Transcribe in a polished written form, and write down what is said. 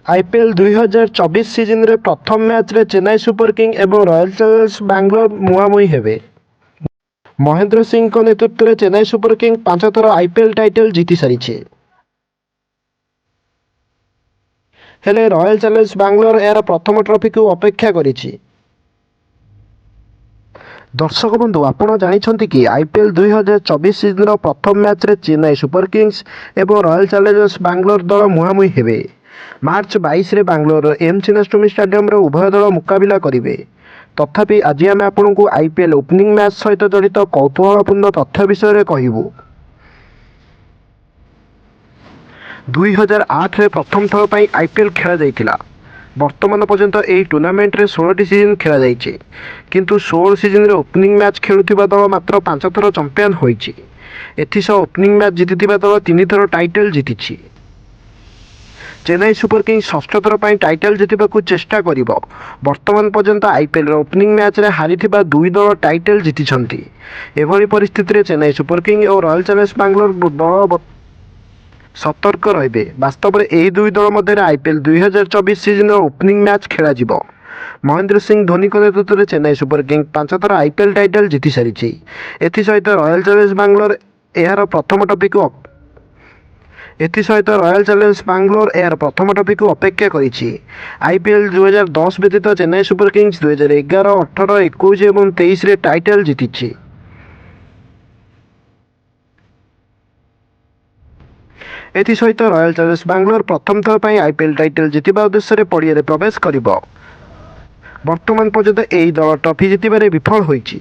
IPL 2024 ସିଜନରେ ପ୍ରଥମ ମ୍ୟାଚ୍ରେ ଚେନ୍ନାଇ ସୁପର କିଙ୍ଗ ଏବଂ ରୟାଲ ଚ୍ୟାଲେଞ୍ଜର୍ସ ବାଙ୍ଗାଲୋର ମୁହାଁମୁହିଁ ହେବେ। ମହେନ୍ଦ୍ର ସିଂଙ୍କ ନେତୃତ୍ୱରେ ଚେନ୍ନାଇ ସୁପର କିଙ୍ଗ ପାଞ୍ଚ ଥର ଆଇପିଏଲ୍ ଟାଇଟଲ୍ ଜିତି ସାରିଛି। ହେଲେ ରୟାଲ ଚ୍ୟାଲେଞ୍ଜର୍ସ ବାଙ୍ଗାଲୋର ଏହାର ପ୍ରଥମ ଟ୍ରଫିକୁ ଅପେକ୍ଷା କରିଛି। ଦର୍ଶକ ବନ୍ଧୁ, ଆପଣ ଜାଣିଛନ୍ତି କି ଆଇପିଏଲ୍ 2024 ସିଜନର ପ୍ରଥମ ମ୍ୟାଚ୍ରେ ଚେନ୍ନାଇ ସୁପର କିଙ୍ଗସ୍ ଏବଂ ରୟାଲ ଚ୍ୟାଲେଞ୍ଜର୍ସ ବାଙ୍ଗାଲୋର ଦଳ ମୁହାଁମୁହିଁ ହେବେ। ମାର୍ଚ୍ଚ 22ରେ ବାଙ୍ଗାଲୋରର ଏମ୍ ଚିନ୍ନାସ୍ୱାମୀ ଷ୍ଟାଡିୟମରେ ଉଭୟ ଦଳ ମୁକାବିଲା କରିବେ। ତଥାପି, ଆଜି ଆମେ ଆପଣଙ୍କୁ ଆଇପିଏଲ୍ ଓପନିଂ ମ୍ୟାଚ୍ ସହିତ ଜଡ଼ିତ କୌତୂହଳପୂର୍ଣ୍ଣ ତଥ୍ୟ ବିଷୟରେ କହିବୁ। 2008ରେ ପ୍ରଥମ ଥର ପାଇଁ ଆଇପିଏଲ୍ ଖେଳାଯାଇଥିଲା। ବର୍ତ୍ତମାନ ପର୍ଯ୍ୟନ୍ତ ଏହି ଟୁର୍ଣ୍ଣାମେଣ୍ଟରେ 16ଟି ସିଜନ୍ ଖେଳାଯାଇଛି। କିନ୍ତୁ 16 ସିଜନରେ ଓପନିଂ ମ୍ୟାଚ୍ ଖେଳୁଥିବା ଦଳ ମାତ୍ର ପାଞ୍ଚ ଥର ଚାମ୍ପିଅନ୍ ହୋଇଛି। ଏଥିସହ ଓପନିଂ ମ୍ୟାଚ୍ ଜିତିଥିବା ଦଳ ତିନି ଥର ଟାଇଟଲ୍ ଜିତିଛି। ଚେନ୍ନାଇ ସୁପର କିଙ୍ଗସ୍ ଷଷ୍ଠ ଥର ପାଇଁ ଟାଇଟଲ୍ ଜିତିବାକୁ ଚେଷ୍ଟା କରିବ। ବର୍ତ୍ତମାନ ପର୍ଯ୍ୟନ୍ତ ଆଇପିଏଲ୍ର ଓପନିଂ ମ୍ୟାଚ୍ରେ ହାରିଥିବା ଦୁଇ ଦଳ ଟାଇଟଲ୍ ଜିତିଛନ୍ତି। ଏଭଳି ପରିସ୍ଥିତିରେ ଚେନ୍ନାଇ ସୁପର କିଙ୍ଗ ଓ ରୟାଲ ଚ୍ୟାଲେଞ୍ଜର୍ସ ବାଙ୍ଗାଲୋର ଦଳ ସତର୍କ ରହିବେ। ବାସ୍ତବରେ ଏହି ଦୁଇ ଦଳ ମଧ୍ୟରେ ଆଇପିଏଲ୍ 2024 ସିଜନର ଓପନିଂ ମ୍ୟାଚ୍ ଖେଳାଯିବ। ମହେନ୍ଦ୍ର ସିଂ ଧୋନିଙ୍କ ନେତୃତ୍ୱରେ ଚେନ୍ନାଇ ସୁପର କିଙ୍ଗ ପାଞ୍ଚ ଥର ଆଇପିଏଲ୍ ଟାଇଟଲ୍ ଜିତି ସାରିଛି। ଏଥିସହିତ ରୟାଲ ଚ୍ୟାଲେଞ୍ଜର୍ସ ବାଙ୍ଗାଲୋର ଏହାର ପ୍ରଥମ ଟ୍ରଫିକୁ ଏଥିସହିତ ରୟାଲ ଚ୍ୟାଲେଞ୍ଜର୍ସ ବାଙ୍ଗାଲୋର ଏହାର ପ୍ରଥମ ଟ୍ରଫିକୁ ଅପେକ୍ଷା କରିଛି। ଆଇପିଏଲ୍ 2010 ବ୍ୟତୀତ ଚେନ୍ନାଇ ସୁପର କିଙ୍ଗସ୍ 2011, 18, 21 ଏବଂ 23ରେ ଟାଇଟଲ୍ ଜିତିଛି। ଏଥିସହିତ ରୟାଲ ଚ୍ୟାଲେଞ୍ଜର୍ସ ବାଙ୍ଗାଲୋର ପ୍ରଥମ ଥର ପାଇଁ ଆଇପିଏଲ୍ ଟାଇଟଲ୍ ଜିତିବା ଉଦ୍ଦେଶ୍ୟରେ ପଡ଼ିଆରେ ପ୍ରବେଶ କରିବ। ବର୍ତ୍ତମାନ ପର୍ଯ୍ୟନ୍ତ ଏହି ଦଳ ଟ୍ରଫି ଜିତିବାରେ ବିଫଳ ହୋଇଛି।